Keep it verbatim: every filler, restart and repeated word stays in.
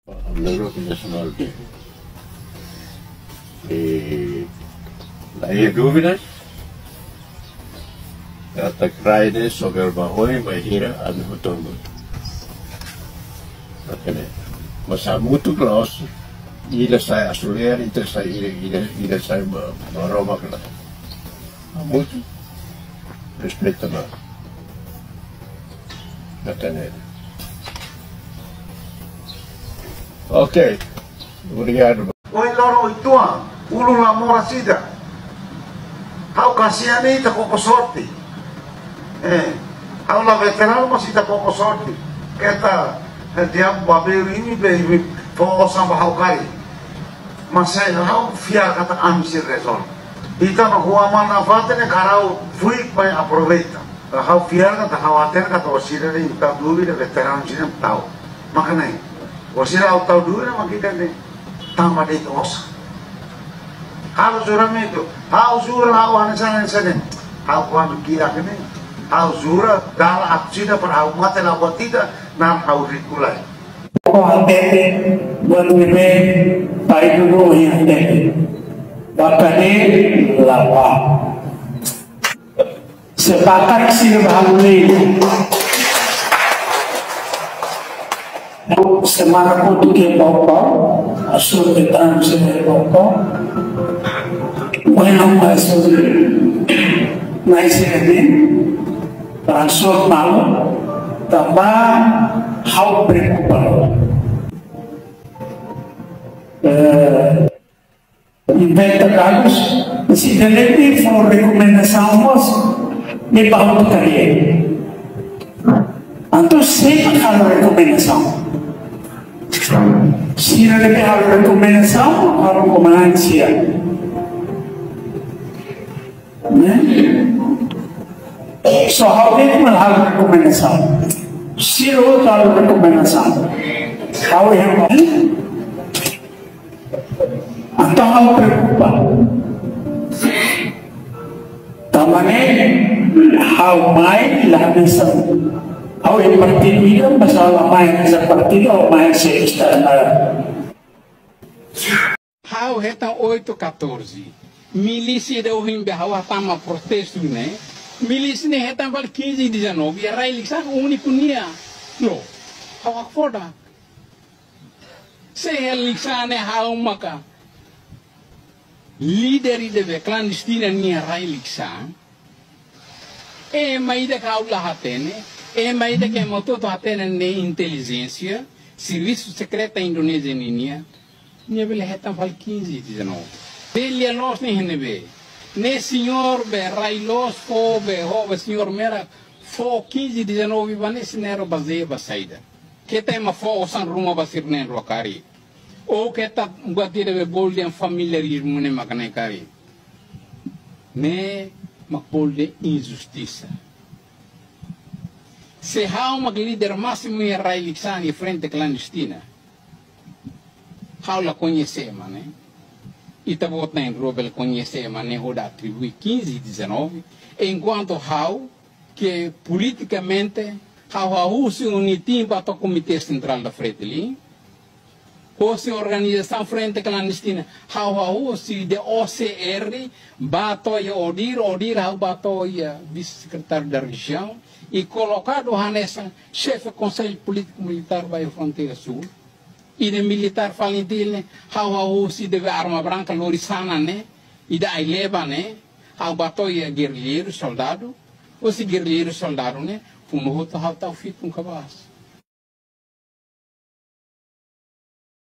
Lelo ke nasionál ke. Eh, la iha dúvidas. Katak rai ne'e sober ba oin, ba hira, ami hotu hamutuk. Oke, ne'e. Mas hamutuk la'ós ida sai Azuleira, ida sai, ida, ida, ida sai Ba-, Baromak, lae. Hamutuk. Respeita ba. Oke, ne'e. Oke. Obrigadu. Ohin loron oituan, ulun la moras ida. Ha'u kasihan ita koko sorte. Eh, ha'u la veteranu, mas ita koko sorte. Keta, eh, diabu babéu imi be, imi fó osan ba ha'u karik. Mas sei ha'u fiar katak ami sei rezolve. Ita no hua mana fate ne karau fuik mai aproveita. Ha'u fiar katak ha'u hatene katak orsida de ita dúvida veteranu sira tau. Maka ne'e, orsida ha'u tau dúvida, maka ita ne'e tama de'it osan. Ha'u jura mitu, ha'u jura ha'u hanesan hanesan ne'e. Ha'u kuandu kira kene, ha'u jura dala aksida para ha'u mate la buat ida, na'an ha'u riku lai. Ko hatete, buat ne'ebé, pai dulu yang hatete. Bakane lapa. Sepakat sira bahalu lei. Semana kotuk ke boko, asur ke tanam sira boko. Bueno, asur nai sira ni, para asur malu, tanba ha'u preokupa. Eh, Inventa kazus, se ita ne'ebé fó rekomendasaun mós, ne'e ba hotu karik. Entaun, sé mak halo rekomendasaun? Sira ne'ebé halo rekomendasaun, halo komandante sira. Ne'e? Só ha'u de'it mak halo rekomendasaun. Sira hotu halo rekomendasaun. Ha'u yang Entaun ha'u preokupa. Tanba ne'e ha'u mai la hanesan. Ha'u iha partidu ida, mas ha'u la mai hanesan partidu, ha'u mai sei estar na. Ha'u hetan oito catorze. Milísia ida ohin be ha'u hatama protestu ne'e. Milísia ne'e hetan fali quinze dezanove. Rai Likisá úniku nian. Loos. Ha'u hakfodak. Se Likisá ne'e ha'u maka líder ida be klandestina nia rai Likisá. Ema ida ke ha'u la hatene, ema ida ke ema hotu-hotu hatene ne'e intelijénsia, servisu sekreta Indonézia ninian, nia bele hetan fali quinze dezanove. Be lia loos ne'e iha ne'ebé? Ne'e señór be rai loos fó be ho be señór Merak fó quinze dezanove ba ne'e, se ne'e bazeia ba saida? Keta ema fó osan ruma ba sira na'in-rua karik. Ou keta buat ida be bolu dehan família irmão ne'e mak ne'e karik. Ne'e mak bolu dehan injustisa. Se ha'u mak líder másimu iha rai Likisá nia frente klandestina, ha'u la koñese ema ne'e. Ita-boot na'in-rua bele koñese ema ne'e hodi atribui quinze dezanove, enkuantu ha'u ke politikamente ha'u hahú husi UNITIM ba to'o Komité Sentrál da Fretilin, husi organizasaun Frente Klandestina, ha'u hahú husi de O C R ba to'o iha ODIR, ODIR ha'u ba to'o iha vise-sekretáriu da rejiaun, i kolokadu hanesan xefe Konsellu Polítiku Militár ba iha Fronteira Súl. I de militár FALINTIL ne'e, ha'u hahú husi de arma branka lori sana ne'e, i de ai-leba ne'e, ha'u ba to'o iha gerrilleiru soldadu, husi gerrilleiru soldadu ne'e, funu hotu ha'u tau fitun kabaas.